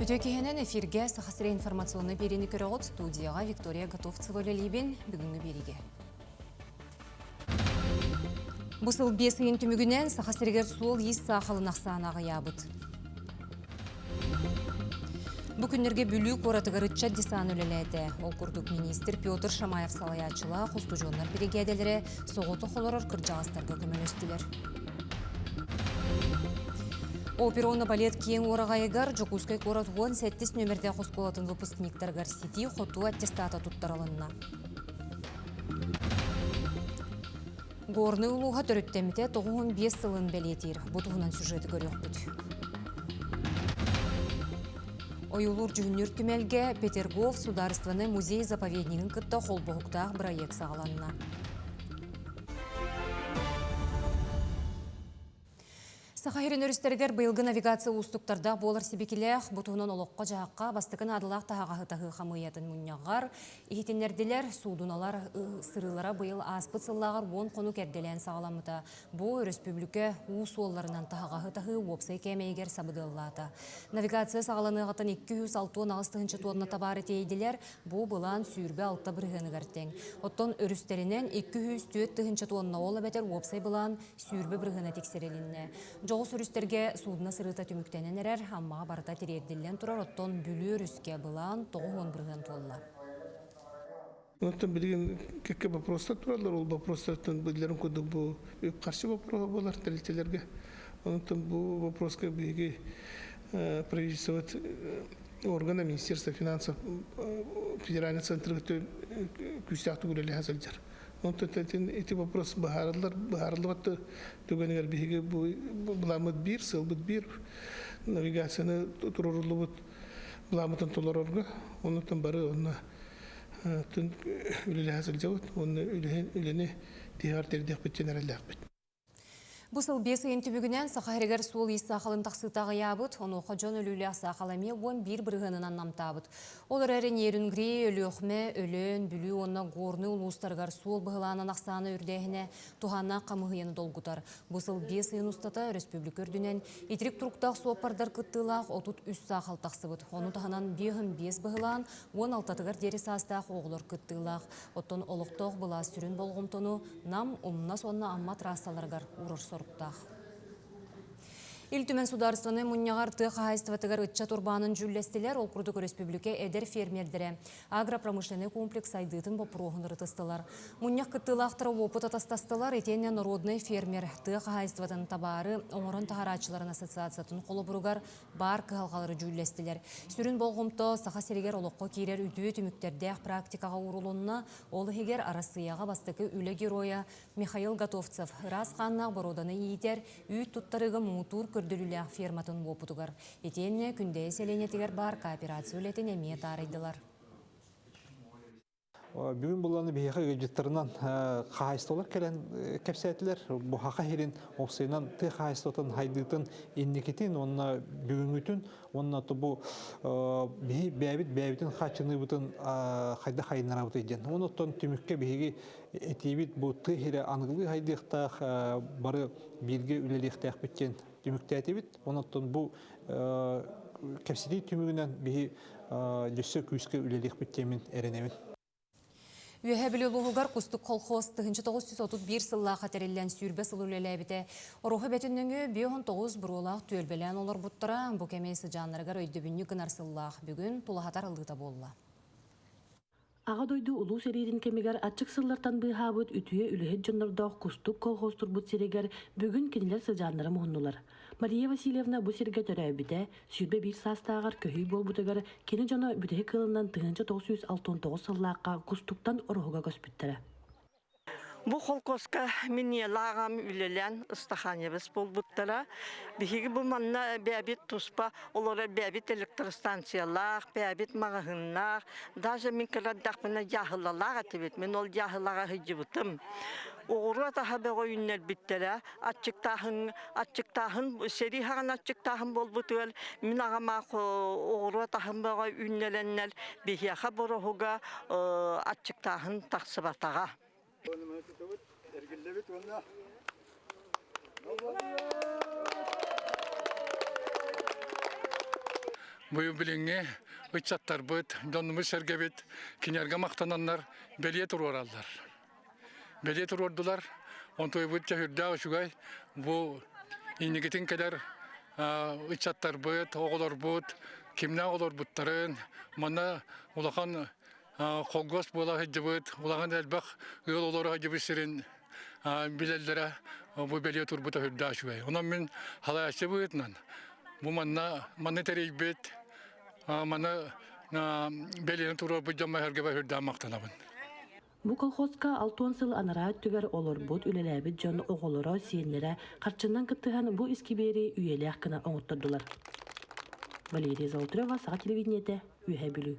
Үтүө киһинэн эфиргэ Саха сирэ информационнай биэриини көрөҕүт студияҕа Виктория Готовцева үлэлиибин бүгүҥҥү биэриигэ. Бу сыл биэс ыйын түмүгүнэн Саха сиригэр суол-иис саахалын ахсаана аҕыйаабыт. Бу күннэргэ Бүлүү куоратыгар ыччат десант үлэлээтэ. Ол курдук министр Петр Шамаев салайааччылаах устудьуоннар биригээдэлэрэ соҕотох олорор кырдьаҕастарга көмөлөстүлэр. Опера уонна балет киэҥ уораҕайыгар Дьокуускай куорат 17 нүөмэрдээх оскуолатын выпускниктарыгар ситии-хотуу аттестата туттарылынна. Горнай улууһа төрүттэммитэ 95 сылын бэлиэтиир. Бу туһунан сюжеты көрүөхпүт. Ойуулуур-дьүһүннүүр түмэлгэ Петергоф судаарыстыбаннай музей-заповеднигын кытта холбоһуктаах бырайыак саҕаланна. Саха сирин өрүстэригэр быйылгы навигация уустуктардаах буолар сибикилээх, бу туһунан олоххо-дьаһахха бастакы наадалаах таһаҕаһы таһыы хамыыйатын мунньаҕар иһитиннэрдилэр. Суудуналар сырыылара быйыл ааспыт сыллааҕар уон хонук эрдэлээн саҕаламмыта. Бу өрөспүүбүлүкэ уу суолларынан таһаҕаһы таһыы уопсай кээмэйигэр сабыдыаллаата. Навигация саҕаланыаҕыттан 268 тыһыынча туонна табаары тиэйдилэр. Бу былаан 26 бырыһыаныгар тэҥ. Оттон өрүстэринэн 204 тыһыынча туонна ол эбэтэр уопсай былаан 20 бырыһыана тиксэрилиннэ. Дьоҕус өрүстэргэ суудуна сырыыта түмүктэнэн эрэр, Аммаҕа барыта тириэрдиллэн турар, оттон Бүлүү өрүскэ былаан 90 бырыһыан туолла. Онтон билигин кэккэ вопростар тураллар. Ол вопростартан биллэрин курдук бу үп-харчы вопроһа буолар тэрилтэлэргэ. Онтон бу вопроска биһиги правительствобыт органа Министерство финансов федеральный центрга күүстээхтик үлэлэһэ сылдьар. Онтон ити вопрос быһаарыллар, быһаарыллыбат түгэнигэр биһиги бу былааммыт биир, сыалбыт биир навигацияны туруоруллубут былааммытын толорорго, оннуттан бары онно үлэлэһэ сылдьабыт уонна үлэни тиһэҕэр тиэрдиэхпит диэн эрэллээхпит. Бу сыл биэс ыйын түмүгүнэн Саха сиригэр суол-иис саахалын тахсыыта аҕыйаабыт, онуоха дьон өлүүлээх саахал эмиэ 11 бырыһыанынан намтаабыт. Ол эрээри Нерюнгри, Өлүөхүмэ, Өлөөн, Бүлүү уонна Горнай улуустарыгар суол быһылаанын ахсаана үрдээһинэ туһааннаах хамыыһыйаны долгутар. Бу сыл биэс ыйын устата өрөспүүбүлүкэ үрдүнэн итирик туруктаах суоппардар кыттыылаах 33 саахал тахсыбыт. Ону таһынан 55 быһылаан 16-тыгар диэри саастаах оҕолор кыттыылаах. Оттон олохтоох былаас сүрүн болҕомтону Нам, Умнас уонна Амма трассаларыгар уурар соруктаах. Ил Түмэн судаарыстыбаннай мунньаҕар тыа хаһаайыстыбатыгар ыччат урбаанын дьүүллэстилэр. Ол курдук өрөспүүбүлүкэ эдэр фермердэрэ агропромышленнай комплекс сайдыытын боппуруоһун ырытыстылар. Мунньах кыттыылаахтара уопут атастастылар. Итиэннэ народнай фермер тыа хаһаайыстыбатын табаары оҥорон таһарааччыларын ассоциациятын холобуругар баар кыһалҕалары дьүүллэстилэр. Сүрүн болҕомто Саха сиригэр олоххо киирэр үтүө түмүктэрдээх практикаҕа уурулунна. Ол иһигэр Арассыыйаҕа бастакы үлэ геройа Михаил Готовцев ыраас хааннаах боруоданы иитэр, үүт туттарыыга муҥутуур көрдөрүүлээх ферматын уопутугар. Итиэннэ Күндэйэ сэлиэнньэтигэр баар кооперация үлэтин эмиэ таарыйдылар. Бүгүн булланы биһиэхэ ыалдьыттарынан хаһаайыстыбалар кэлэн кэпсээтилэр. Бу Хаха сирин уопсайынан тыа хаһаайыстыбатын хайдыытын инникитин уонна бүгүҥҥүтүн уонна бу биһи бэйэбит бэйэбитин хааччыныыбытын хайдах хайыннарабытый диэн. Онон түмүккэ биһиги этиибит бу тыа сирэ аныгылыы хайдыахтаах бары бииргэ үлэлиэхтээхпит диэн түмүктээтибит. Онон бу кэпсэтии түмүгүнэн биһи өссө күүскэ үлэлиэхпит диэммин эрэнэбин. Үөһээ Бүлүү улууһугар Кустук колхоз 1931 сыллаахха тэриллэн сүүрбэ сыл үлэлээбитэ. Ороһу бэтин нөҥүө 59 буруолаах түөлбэлээн олорбуттара. Бу кэми сыдьааннарыгар өйдөбүнньүк гынар сыллаах бүгүн тулаһатар ылыыта буолла. Аҕа дойду Улуу сэриитин кэмигэр аччык сыллартан быыһаабыт үтүө үлэһит дьоннордоох Кустук колхоз турбут сиригэр бүгүн кинилэр сыдьааннара муһуннулар. Мария Васильевна бу сиргэ төрөөбүтэ, 21 саастааҕар көһүү буолбутугар кини дьоно бүтэһик ыалынан 1969 сыллаахха Кустуктан Ороһуга көспүттэрэ. Бу холкуоска мин ийэлээх үлэлээн ыстахаанньабыс буолбуттара. Биһиги бу манна бэйэбит туспа олорор бэйэбит электростанциялаах, бэйэбит маҕаһыыннаах, даже мин кыра эрдэхпинэ дьааһылалаах этибит. Мин ол дьааһылаҕа сылдьыбытым. Оҕуруот аһа бөҕө үүннэрбиттэрэ. Аччыктааһын, аччыктааһын, сэрии хаҕана аччыктааһын буолбутугар мин аҕам аах оҕуруот аһын бөҕө үүннэрэннэр биһиэхэ бороһуга аччыктааһын тахсыбатаҕа. Эргиллэбит уонна Бу билиҥҥи ыччаттарбыт, дьоннумут-сэргэбит кинилэргэ махтананнар бэлиэ туруораллар. Бэлиэ туруордулар. Онтуйбут дьэ үрдээх үчүгэй. Бу инникитин кэлэр ыччаттарбыт, оҕолорбут кимнээх олорбуттарын, манна улахан холкуос буола сылдьыбыт, улахан элбэх ыал олоро сылдьыбыт сирин билэллэрэ бу бэлиэ турбута үрдээх үчүгэй. Онон мин халааччы быһыытынан бу манна маны тэрийбит, маны бэлиэни туруорбут дьоммор эргэбэ үрдээх махтанабын. Бу колхозка 60 сыл анараа өттүгэр олорбут, үлэлээбит дьон оҕолоро, сиэннэрэ харчынан кыттыһан бу искибиэри үйэлээх гына оҥоттордулар. Валерия Золотарева, Саха телевидениетэ, Үөһээ Бүлүү.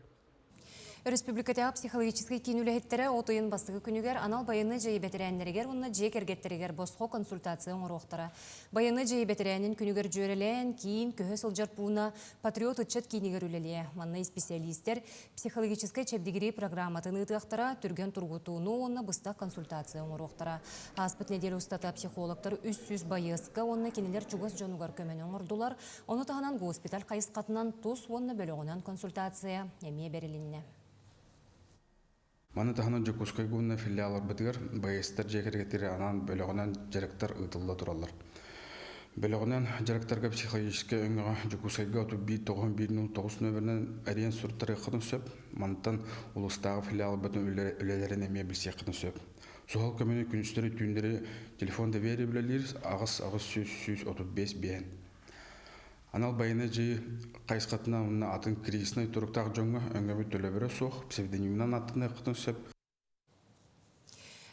Өрөспүүбүлүкэтээҕи психологическай киин үлэһиттэрэ от ыйын бастакы күнүгэр анал байыаннай дьайыы бэтэрээннэригэр уонна дьиэ кэргэттэригэр босхо консультация оҥоруохтара. Байыаннай дьайыы бэтэрээнин күнүгэр дьүөрэлээн, киин көһө сылдьар пууна Патриот ыччат киинигэр үлэлиэ. Манна исписэлиистэр психологическай чэбдигирии программатын ыытыахтара, түргэн тургутууну уонна быстах консультация оҥоруохтара. Ааспыт нэдиэлэ устата психологтар 300 байыаска уонна кинилэр чугас дьонугар көмөнү оҥордулар. Ону таһынан госпиталь хайысхатынан тус уонна бөлөҕүнэн консультация эмиэ бэрилиннэ. Маны таһынан Дьокуускайга уонна филиалларбытыгар байыастар дьиэ кэргэттэригэр анаан бөлөҕүнэн дьарыктар ыытылла тураллар. Бөлөҕүнэн дьарыктарга психологическай өҥөҕө Дьокуускайга 31 91 09 нөмеринэн эрийэн суруттарыаххытын сөп. Мантан улуустааҕы филиалбытын үлэлэрин эмиэ билсиэххитин сөп. Суһал көмөнү күнүстэри-түүннэри телефон доверия үлэлиир аҕыс аҕыс сүүс сүүс отут биэс биэһин. Анал байыаннай дьайыы хайысхатынан уонна атын кризиснай туруктаах дьоҥҥо өҥөбүт төлөбүрэ суох псевдонимынан аттаныаххытын сөп.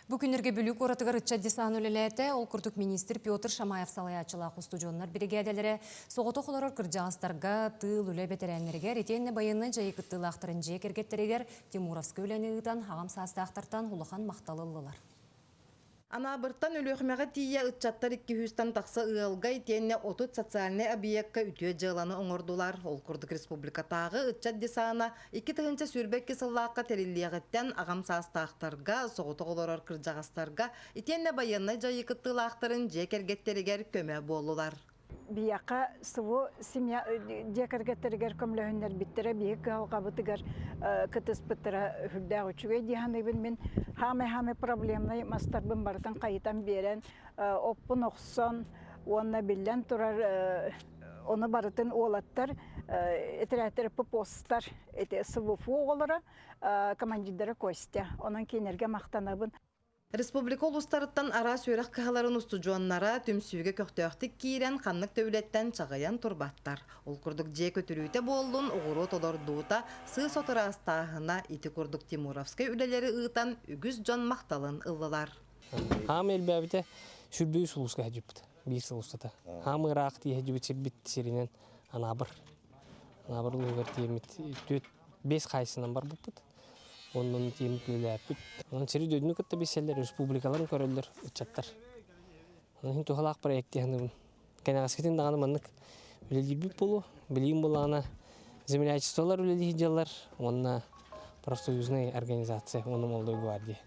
Бу күннэргэ Бүлүү куоратыгар ыччат десант үлэлээтэ. Ол курдук министр Петр Шамаев салайааччылаах устудьуоннар биригээдэлэрэ соҕотох олорор кырдьаҕастарга, тыыл үлэ бэтэрээннэригэр итиэннэ байыаннай дьайыы кыттыылаахтарын дьиэ кэргэттэригэр Тимуровскай үлэни ыытан аҕам саастаахтартан улахан махтал ыллылар. Анаабыртан Өлүөхүмэҕэ тиийэ ыччаттар икки сүүстэн тахса ыалга итиэннэ 30 социальнай объекка үтүө дьыаланы оҥордулар. Ол курдук республикатааҕы ыччат десана 2022 сыллаахха тэриллиэҕиттэн аҕам саастаахтарга, соҕотох олорор кырдьаҕастарга итиэннэ байыаннай дьайыы кыттыылаахтарын дьиэ кэргэттэригэр көмө буоллулар. Биһиэхэ СВО семья дьиэ кэргэттэригэр көмөлөһүннэрбиттэрэ, биһи кыһалҕабытыгар кытыспыттара сүрдээх үчүгэй дии саныыбын. Мин хаамай-хаамай проблемнай мастарбын барытын хайытан биэрэн, оппун охсон уонна биллэн турар ону барытын уолаттар этэрээттэр ППОСтар эти СВФУ оҕолоро командирдара Костя. Онон кинилэргэ махтанабын. Республика улуустарыттан араас үөрэх кыһаларын устудьуоннара түмсүүгэ көхтөөхтүк киирэн, ханнык да үлэттэн чаҕыйан турбаттар. Ол курдук дьиэ көтүрүүтэ буоллун, оҕуруот олордуута, сыыс от ыраастааһына ити курдук тимуровскай үлэлэри ыытан үгүс дьон махталын ыллылар. Хаам элбээбитэ сүрбүү сулуска сылдьыбыт биир сыл устата. Хаам ыраах тиийэ сылдьыбыт сирбит сиринэн Анаабыр. Анаабыр улууһугар тиийэммит түөрт биэс хаайсынан барбыппыт. Онон тиэмит үлэлээппит. Онон сири-дойдуну кытта билсэллэр, республикаларын көрөллөр ыччаттар. Онон иһин туһалаах проект дии саныыбын. Кэнэҕэскитин даҕаны маннык үлэлиирбит буолуо. Билигин буоллаҕына землячестволар үлэлии сылдьаллар уонна профсоюзная организация уонна молодой гвардия.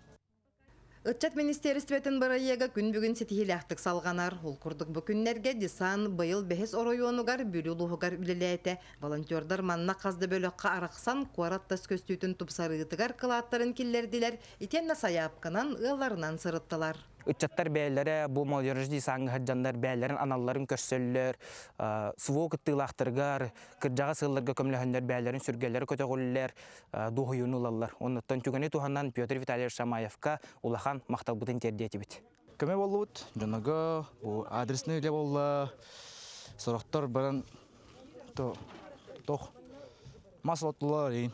Ыччат министиэристибэтин бырайыага күн бүгүн ситиһиилээхтик салҕанар. Ол курдук бу күннэргэ десант быйыл бэһис оройуонугар Бүлүү улууһугар үлэлээтэ. Волонтердар манна хас да бөлөххө арахсан куорат тас көстүүтүн тупсарыытыгар кылааттарын киллэрдилэр, итиэннэ сайаапканан ыалларынан сырыттылар. Ыччаттар бэйэлэрэ бу молодежь десаҥҥа сылдьаннар бэйэлэрин аналларын көрсөллөр, СВО кыттыылаахтарыгар, кырдьаҕас ыалларга көмөлөһөннөр бэйэлэрин сүргэлэрэ көтөҕүллэр, дуоһуйууну ылаллар. Оннуттан түгэни туһанан Петр Витальевич Шамаевка улахан махталбытын тиэрдиэтибит. Көмө боллубут дьоного бу адресный үлэ болла сорохтор баран то тох мас оттулар ин.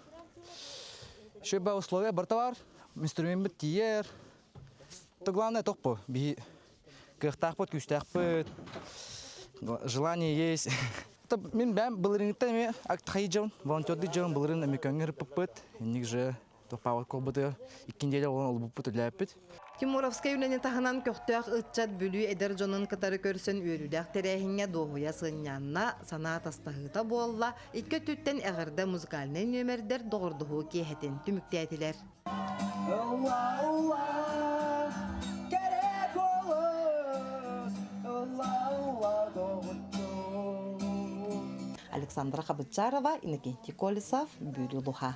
Шөбө условия барта бар, инструмент тиер. То главное тох по би кыахтаахпыт, күүстээхпит, желание есть. Мин бэм былырыҥҥыттан эмиэ актхай дьон, волонтердык дьон былырын эми көҥҥө ырыппыппыт. Инник же тохпаабат колбутугар икки неделя олон олбуппут үлээппит. Тимуровскай үлэни таһынан көхтөөх ыччат Бүлүү эдэр дьонун кытары көрсөн үөрүүлээх тэрээһиҥҥэ дуоһуйа сынньанна, санаа атастаһыыта буолла, икки өттүттэн эҕэрдэ музыкальнай нүөмэрдэр доҕордоһуу киэһэтин түмүктээтилэр. Александра Хабытчарова, Иннокентий Колесов, Бүлүү Луха.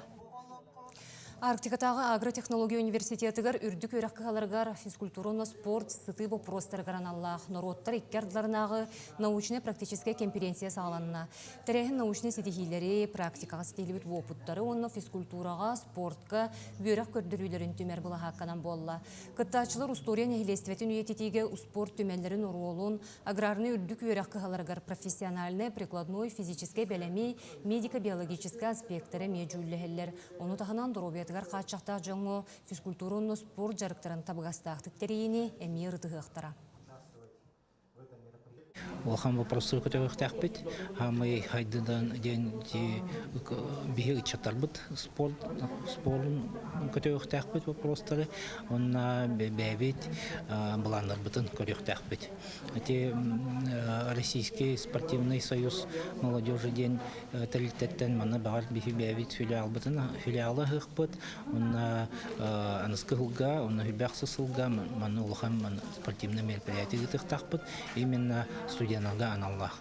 Арктикатааҕы агротехнология университетыгар үрдүк үөрэх кыһаларыгар физкультура уонна спорт сытыы боппуруостарыгар аналлаах норуоттар икки ардыларынааҕы научнай-практическай конференция саҕаланна. Тэрээһин научнай ситиһиилэри, практикаҕа ситиһиллибит уопуттары уонна физкультураҕа, спортка үөрэх көрдөрүүлэрин түмэр былаһаакканан буолла. Кыттааччылар устуоруйа нэһилиэстибэтин үйэтитиигэ успуорт түмэллэрин оруолун, аграрнай үрдүк үөрэх кыһаларыгар профессиональнай, прикладной, физическэй бэлэми, медико-биологическай аспектары эмиэ дьүүллэһэллэр. Ону таһынан доруобуйатыгар хааччахтаах дьоҥҥо физкультура уонна спорт дьарыктарын табыгастаахтык тэрийиини эмиэ ырытыһыахтара. Улахан вопростары көтөҕүөхтээхпит. Хаамай хайдыдан диэн биһи ыччаттарбыт спорт спорун көтөҕүөхтээхпит вопростары уонна бэйэбит былааннарбытын көрүөхтээхпит. Ити Российский спортивный союз молодежи диэн тэрилтэттэн манна баҕар биһи бэйэбит филиалбытын филиалы ыһыахпыт уонна аныскы сылга уонна хүбэхсы сылга манна улахан спортивный мероприятие ыытыахтаахпыт именно студеннарга аналлаах.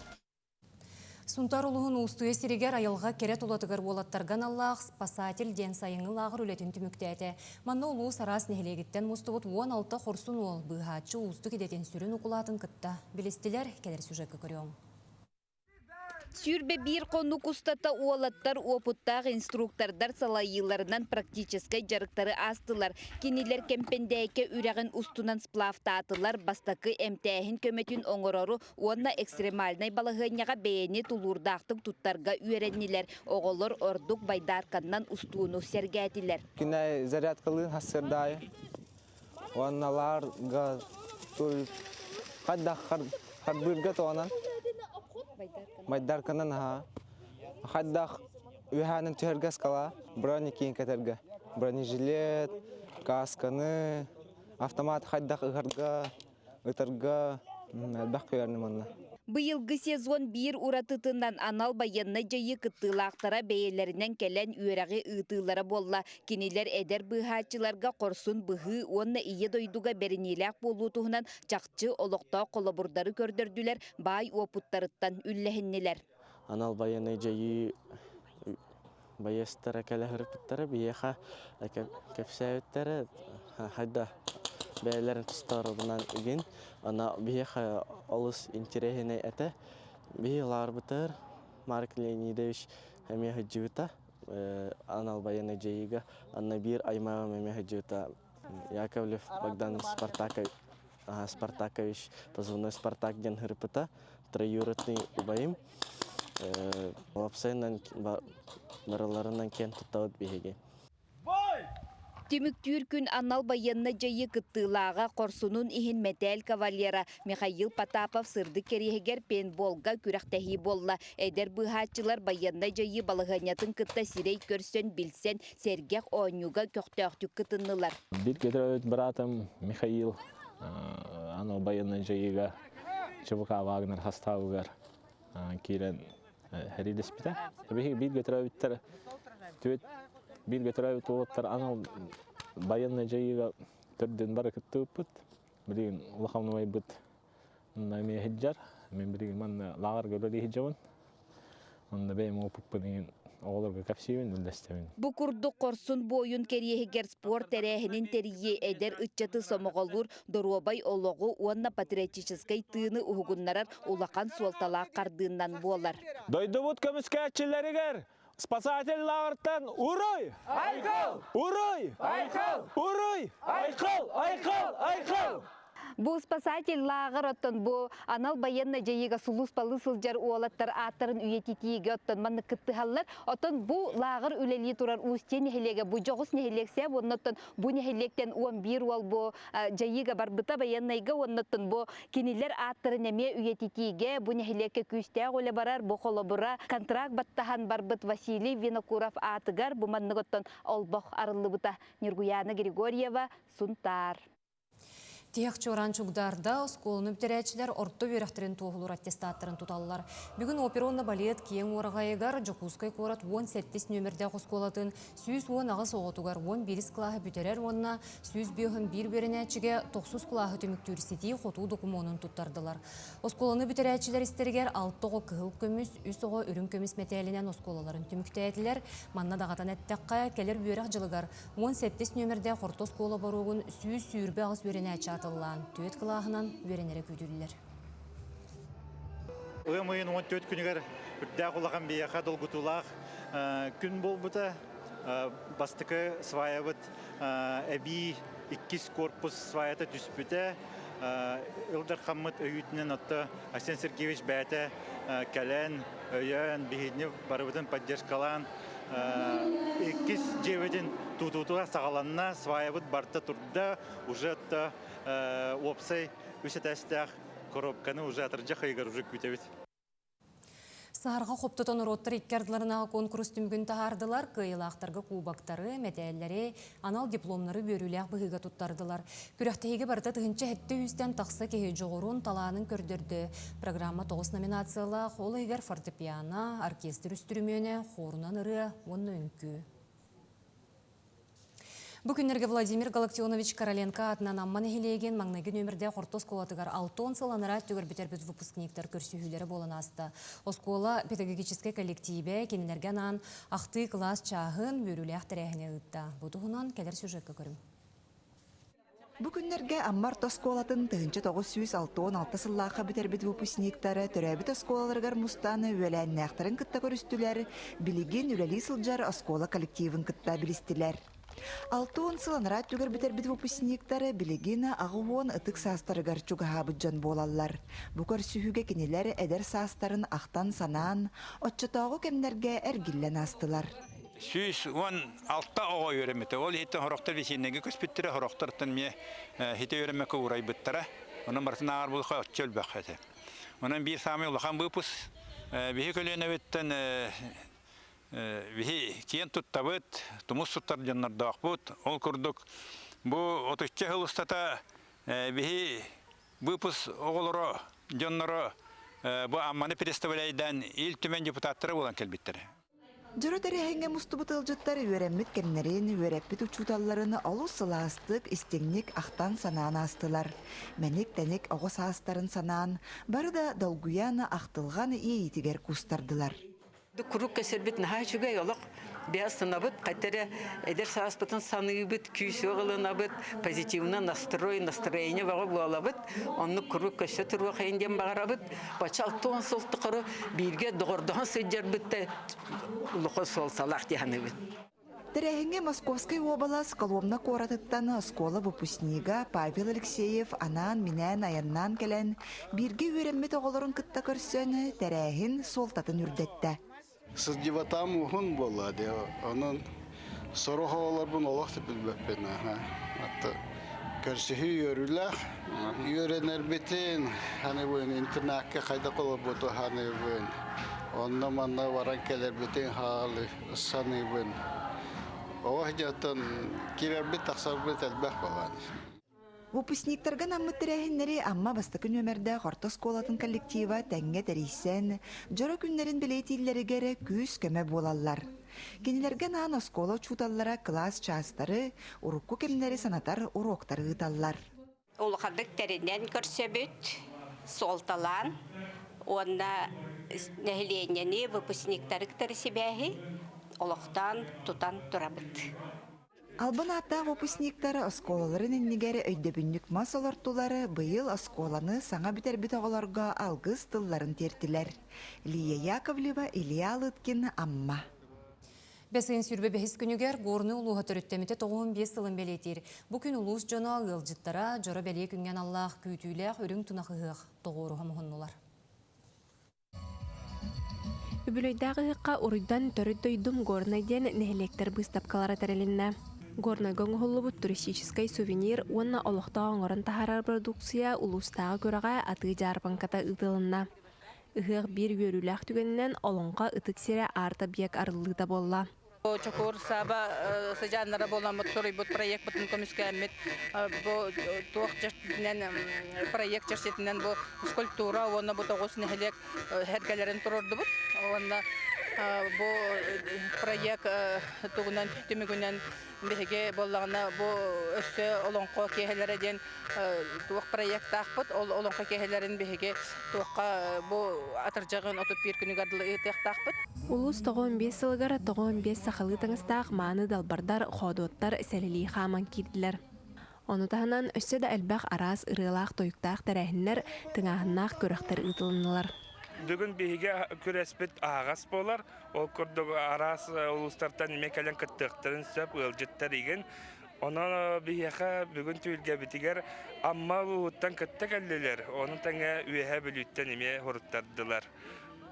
Сунтаар улууһун Уустуйа сиригэр айылҕа кэрэ тулатыгар уолаттарга аналлаах «Спасатель» диэн сайыҥҥы лааҕыр үлэтин түмүктээтэ. Манна улуус араас нэһилиэгиттэн мустубут 16 хорсун уол быыһааччы уустук идэтин сүрүн укулаатын кытта билистилэр. Кэлэр сюжекка көрүөҥ. 21 хонук устата уолаттар уопуттаах инструктордар салайыыларынан практическай дьарыктары аастылар. Кинилэр Кэмпэндээйкэ үрэҕин устунан сплавтаатылар, бастакы эмтээһин көмөтүн оҥорору уонна экстремальнай балаһыанньаҕа бэйэни тулуурдаахтык туттарга үөрэннилэр. Оҕолор ордук байдаарканнан устууну сэргээтилэр. Күнэ зарядкалыын хассырдаайы уонна лаарга хайдах харбыырга тоҕонон майдарканан аһаа хайдах үөһээнэн түһэргэ скала броникиин кэтэргэ бронежилет касканы автомат хайдах ыһарга ытарга элбэх күөрнү манна. Быйылгы сезон биир уратытынан анал байыаннай дьайыы кыттыылаахтара бэйэлэринэн кэлэн үөрэҕи ыытыылара буолла. Кинилэр эдэр быыһааччыларга хорсун быһыы уонна Ийэ дойдуга бэриниилээх буолуу туһунан чахчы олохтоох холобурдары көрдөрдүлэр, баай уопуттарыттан үллэһиннилэр. Анал байыаннай дьайыы байыастара кэлэ сырыппыттара биһиэхэ кэпсээбиттэрэ хайда бэйэлэрин тустарынан игин ана биһиэхэ олус интэриэһинэй этэ биһи лаарбытыгар Марк Леонидович эмиэ сылдьыбыта анал байыаннай дьайыыга анна биир аймаҕым эмиэ сылдьыбыта Яковлев Богдан Спартакович позывной Спартак диэн сырыппыта троюродный убайым уопсайынан барыларынан киэн туттабыт биһиги. Түмүктүүр күн анал байыаннай дьайыы кыттыылааҕа хорсунун иһин мэтээл кавалера Михаил Потапов сырдык кэриэһигэр пейнтболга күрэхтэһии буолла. Эдэр быыһааччылар байыаннай дьайыы балаһыанньатын кытта сирэй көрсөн, билсэн, сэргэх оонньууга көхтөөхтүк кытыннылар. Бииргэ төрөөбүт быраатым Михаил анал байыаннай дьайыыга ЧВК Вагнер хастаабыгар киирэн сэриилэспитэ. Биһиги бииргэ төрөөбүттэр түөрт бииргэ төрөөбүт уолаттар анал байыаннай дьайыыга төрдүн бары кыттыбыппыт. Билигин улахан убайбыт Онно эмиэ сылдьар. Мин билигин манна лааҕырга үлэлии сылдьабын. Онно бэйэм опыппын иһин оҕолорго кэпсиибин, үллэстэбин. Бу курдук хорсун буойун кэриэһигэр спорт тэрээһинин тэрийии эдэр ыччаты сомоҕолуур, доруобай олоҕу уонна патриотическай тыыны уһугуннарар улахан суолталаах хардыыннан буолар. Дойдубут көмүскээччилэригэр спасатель лааҕыртан Уруй! Айхал! Уруй! Айхал! Уруй! Айхал! Айхал! Айхал! Бу спасатель лааҕыр оттон бу анал байыаннай дьайыыга сулууспалыы сылдьар уолаттар ааттарын үйэтитиигэ оттон маннык кыттыһаллар. Оттон бу лааҕыр үлэлии турар Устье нэһилиэгэ бу дьоҕус нэһилиэк уонна оттон бу нэһилиэктэн 11 уол бу дьайыыга барбыта байыаннайга уонна оттон бу Кинилэр ааттарын эмиэ үйэтитиигэ бу нэһилиэккэ күүстээх үлэ барар. Бу холобура контракт баттаһан барбыт Василий Винокуров аатыгар бу маннык оттон олбох арыллыбыта. Ньургуяна Григорьева, Сунтаар. Тиһэх чуораан чугдаарда оскуоланы бүтэрээччилэр орто үөрэхтэрин туоһулуур аттестаттарын туталлар. Бүгүн опера уонна балет киэҥ уораҕайыгар Дьокуускай куорат 17 нүөмэрдээх оскуолатын 118 оҕотугар 11 кылааһы бүтэрэр уонна 151 үөрэнээччигэ тохсус кылааһы түмүктүүр ситии-хотуу докумуонун туттардылар. Оскуоланы бүтэрээччилэр истэригэр алта оҕо кыһыл көмүс, үс оҕо үрүҥ көмүс мэтээлинэн оскуолаларын түмүктээтилэр. Манна даҕатан эттэххэ, кэлэр үөрэх дьылыгар 17 нүөмэрдээх орто оскуола боруогун 128 үөрэнээччи атыллаан, түөрт кылааһынан үөрэнэрэ күүтүллэр. Ыам ыйын 14 күнүгэр үрдээх улахан биһиэхэ долгутуулаах күн буолбута. Бастакы сваябыт эбии иккис корпус сваята түспүтэ. Ил Дархаммыт өйүүтүнэн отто Айсен Сергеевич бэйэтэ кэлэн, өйөөн, биһигини барыбытын поддержкалаан иккис дьиэбитин тутуутугар саҕаланна, сваябыт барыта турда, уже отто уопсай үс этээстээх коробканы уже атырдьах ыйыгар уже күүтэбит. Саһарҕа хоптото норуоттар икки ардыларынааҕы куонкурус түмүгүн таһаардылар, кыайыылаахтарга кубоктары, мэтээллэри, анал дипломнары үөрүүлээх быһыыга туттардылар. Күрэхтэһиигэ барыта 1700-тэн тахса киһи дьоҕурун, талаанын көрдөрдө. Программа тоҕус номинациялаах, ол иһигэр фортепиано, оркестр үстүрүмүөнэ, хуорунан ырыа уонна үҥкүү. Бу күннэргэ Владимир Галактионович Короленко аатынан Амма нэһилиэгин маҥнайгы нүөмэрдээх орто оскуолатыгар 60 сыл анараа өттүгэр бүтэрбит выпускниктар көрсүһүүлэрэ буолан ааста. Оскуола педагогическай коллективэ кинилэргэ анаан ахтыы кылаас чааһын үөрүүлээх тэрээһини ыытта. Бу туһунан кэлэр сюжекка көрүҥ. Бу күннэргэ Амма орто оскуолатын 1966 сыллаахха бүтэрбит выпускниктара төрөөбүт оскуолаларыгар мустан үөлээннээхтэрин кытта көрүстүлэр, билигин үлэлии сылдьар оскуола коллективын кытта билистилэр. 60 сыл анараа өттүгэр бүтэрбит выпускниктар билигин 80 ытык саастарыгар чугаһаабыт дьон буолаллар. Бу көрсүһүүгэ кинилэр эдэр саастарын ахтан-санаан, оччотооҕу кэмнэргэ эргиллэн аастылар. 116 оҕо үөрэммитэ. Ол иһиттэн сорохтор весеннэйгэ көспүттэрэ, сорохтортон эмиэ хите үөрэммэккэ уурайбыттара. Онон барытын ааҕар буоллахха оччо элбэх этэ. Онон биир саамай улахан выпуск биһи көлүөнэбиттэн биһи киэн туттабыт, тумус туттар дьоннордоохпут. Ол курдук бу отучча сыл устата биһи выпуск оҕолоро, дьонноро бу Амманы представляйдаан Ил Түмэн депутаттара буолан кэлбиттэрэ. Дьоро тэрээһиҥҥэ мустубут ыалдьыттар үөрэммит кэмнэрин, үөрэппит учууталларын олус сылаастык, истиҥник ахтан-санаан аастылар. Мэник-тэник оҕо саастарын санаан, бары да долгуйан, ахтылҕан иэйиитигэр куустардылар. Куруук кэсэрбит наһаа үчүгэй олох бэйэ хайта эрэ эдэр сааспытын саныыбыт, күүс-уох ылынабыт, позитивно настрой, настроение бөҕө буолабыт. Оннук куруук көссө туруохайын диэн баҕарабыт. Бачча 60 сыл тухары бииргэ доҕордоһон сылдьарбыт да улахан суолталаах дии саныыбын. Тэрээһиҥҥэ Московскай уобалас Коломна куоратыттан оскуола выпускнига Павел Алексеев анаан-минээн айаннаан кэлэн, бииргэ үөрэммит оҕолорун кытта көрсөн, тэрээһин суолтатын үрдэттэ. Сылдьыбатаҕым уһун буолла дии. Онон сорох оҕолорбун олох да билбэппин. Атта көрсүһүү үөрүүлээх. Үөрэнэрбитин саныыбын, интернакка хайдах олорбуту саныыбын. Онно-манна баран кэлэрбитин хаалы саныыбын. Оҕо дьонтон киирэрбит-тахсарбыт элбэх буолан. Выпускниктарга анаммыт тэрээһиннэри Амма бастакы нүөмэрдээх орто оскуолатын коллектива тэҥҥэ тэрийсэн, дьоро күннэрин бэлиэтииллэригэр күүс-көмө буолаллар. Кинилэргэ анаан оскуола учууталлара кылаас чаастары, урукку кэмнэри санатар уруоктары ыыталлар. Улаханнык тэринэн көрсөбүт, суолталаан уонна нэһилиэнньэни, выпускниктары кытары сибээһи олохтоон тутан турабыт. Албан ааттаах выпускниктар оскуолаларын иннигэр өйдөбүнньүк мас олортулар, быйыл оскуоланы саҥа бүтэрбит оҕолорго алгыс тылларын тиэртилэр. Лия Яковлева, Илья Лыткин, Амма. Бэс ыйын 25 күнүгэр Горнай улууһа төрүттэммитэ 95 сылын бэлиэтиир. Бу күн улуус дьоно, ыалдьыттара, дьоро бэлиэ күҥҥэ аналлаах күүтүүлээх үрүҥ тунах ыһыах тоҕуоруһа муһуннулар. Үбүлүөйдээх ыһыахха уруйдан төрүт дойдум Горнай диэн нэһилиэктэр быыстапкалара тэрилиннэ. Горнайга оҥоһуллубут туристическай сувенир уонна олохтоох оҥорон таһаарар продукция улуустааҕы күрэҕэ атыы дьаарбаҥката ыытылынна. Ыһыах биир үөрүүлээх түгэнинэн Олоҥхо ытык сирэ арт-объект арыллыыта буолла. Чокуур Сааба сыдьааннара буоламмыт суруйбут проекпытын көмүскээммит бу туох чэрчитинэн проект чэрчитинэн бу скульптура уонна бу тоҕус нэһилиэк сэргэлэрин туруордубут уонна бу проект тугунан түмүгүнэн биһиги буоллаҕына бу өссө олоҥхо киэһэлэрэ диэн туох проектаахпыт ол олоҥхо киэһэлэрин биһиги туохха бу атырдьаҕын 31 күнүгэр дылы ыытыахтаахпыт. Улуус 95 сылыгар 95 сахалыы таҥастаах мааны далбардар, хоодуоттар сэлэлии хааман киирдилэр. Ону таһынан өссө да элбэх араас ырыалаах-тойуктаах тэрээһиннэр, тыҥааһыннаах күрэхтэр ыытылыннылар. Бүгүн биһиги күрэспит аһаҕас буолар. Ол курдук араас улуустартан эмиэ кэлэн кыттыахтарын сөп, ыалдьыттар игин. Онон биһиэхэ бүгүн түһүлгэбитигэр Амма улууһуттан кытта кэллилэр. Ону тэҥэ Үөһээ Бүлүүттэн эмиэ суруттардылар.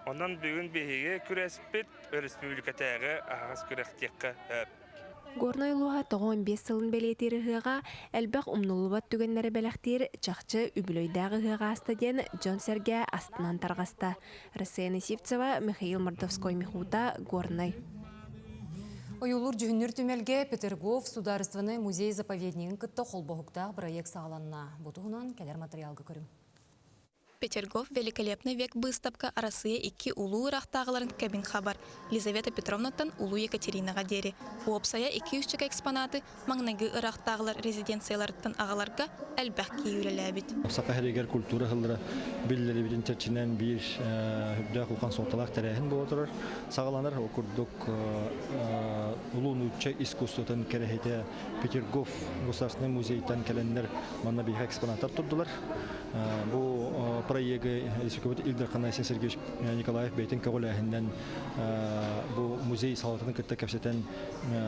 Онон бүгүн биһиги күрэспит өрөспүүбүлүкэтээҕи аһаҕас күрэх диэххэ сөп. Горнай улууһа 95 сылын бэлиэтиир ыһыаҕа элбэх умнуллубат түгэннэри бэлэхтиир чахчы үбүлүөйдээх ыһыах ааста диэн дьон-сэргэ астынан тарҕаста. Рассеяна Сивцева, Михаил Мордовской-Михута, Горнай. Ойуулуур дьүһүннүүр түмэлгэ Петергоф судаарыстыбаннай музей-заповеднигын кытта холбоһуктаах бырайыак саҕаланна. Бу туһунан кэлэр матырыйаалга көрүҥ. Петергоф «Великолепный век» быыстапка Арассыыйа икки улуу ыраахтааҕыларын кэбин хабар Елизавета Петровнаттан Улуу Екатеринаҕа диэри уопсайа 200 экспонаты маҥнайгы ыраахтааҕылар резиденцияларыттан аҕаларга элбэх киһи үлэлээбит. Саха сиригэр культура сыллара биллэрибитин чэрчинэн биир үрдээх улахан суолталаах тэрээһин буола турар. Саҕаланар ол курдук улуу нуучча искусствотын кэрэһитэ Петергоф государственный музейтан кэлэннэр манна биһиэхэ экспонаттар турдулар. Бу проегы Республикабыт Ил Дархана Айсен Сергеевич Николаев бэйэтин көҕүлээһининэн бу музей салалтатын кытта кэпсэтэн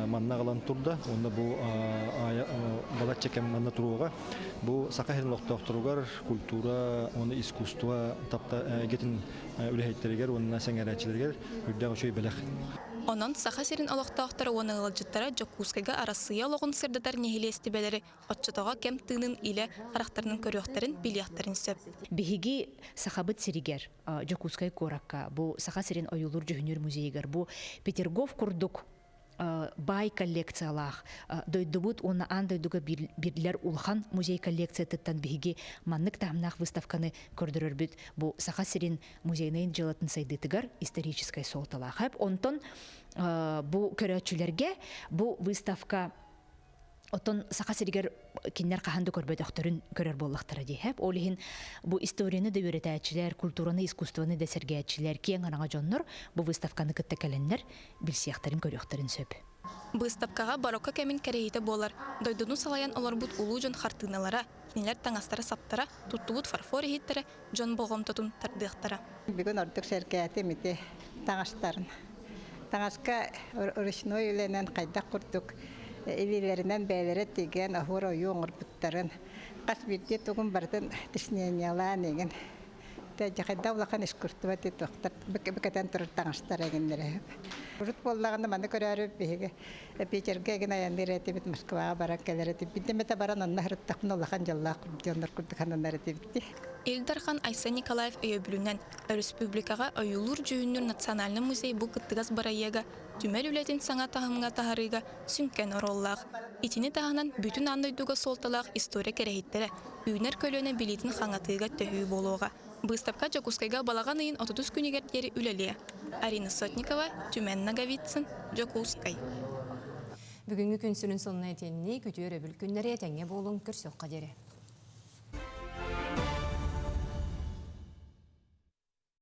манна аҕалан турда. Уонна бу балачча кэм манна туруоҕа. Бу Саха сирин олохтоохторугар культура уонна искусство тапта эйгэтин үлэһиттэригэр уонна сэҥээрээччилэригэр үрдээх үчүгэй бэлэх. Онон Саха сирин олохтоохторо уонна ыалдьыттара Дьокуускайга Арассыыйа олоҕун сырдатар нэһилиэстибэлэри оччотоҕо кэм тыынын илэ харахтарынан көрүөхтэрин, билиэхтэрин сөп. Биһиги Сахабыт сиригэр, Дьокуускай куоракка, бу Саха сирин ойуулуур-дьүһүнүүр музейыгар бу Петергоф курдук баай коллекциялаах дойдубут уонна аан дойдуга биллэр улахан музей коллекциятыттан биһиги маннык таһымнаах выставканы көрдөрөрбүт бу Саха сирин музейнай дьыалатын сайдыытыгар историческай суолталаах. Онтон бу көрөөччүлэргэ бу выставка Оттон Саха сиригэр кинилэр хаһан да көрбөтөхтөрүн көрөр буоллахтара дии. Ол иһин бу историяны да үөрэтээччилэр, культураны, искусствоны да сэргээччилэр, киэҥ араҥа дьоннор бу выставканы кытта кэлэннэр билсиэхтэрин, көрүөхтэрин сөп. Быыстапкаҕа барокко кэмин кэрэһитэ буолар, дойдуну салайан олорбут улуу дьон хартыыналара, кинилэр таҥастара-саптара, туттубут фарфор иһиттэрэ дьон болҕомтотун тардыахтара. Бүгүн ордук сэргээтим ити таҥастарын. Таҥаска ручной үлэнэн хайдах курдук илиилэринэн бэйэлэрэ тигэн оһуор ойуу оҥорбуттарын хас биирдии тугун барытын тиснениялаан игин хайдах улахан искусство тохтор быкэтэн турар таҥастар эгиннэрэ. Урут буоллаҕына маны көрөөрү биһиги Питергэ эгин айанныыр этибит, Москваҕа баран кэлэр этибит. Биирдэ баран онно сырыттахпына улахан дьоллоох дьоннор курдук сананар этибит. Ил Дархан Айсен Николаев өйөбүлүнэн Өрөспүүбүлүкэҕэ ойуулуур-дьүһүннүүр национальнай музей бу кыттыгас бырайыага түмэл үлэтин саҥа таһымҥа таһарыыга сүҥкэн оруоллаах. Итини таһынан бүтүн аан дойдуга суолталаах история кэрэһиттэрэ, үүнэр көлүөнэ билиитин хаҥатыыга төһүү буолуоҕа. Быыстапка Дьокуускайга балаҕан ыйын 30 күнүгэр диэри үлэлиэ. Арина Сотникова, Түмэн Ноговицын, Дьокуускай. Бүгүҥҥү күн сүрүн сонуна итинник, үтүө өрөбүл күннэри этэҥҥэ буолуҥ, көрсүөххэ диэри.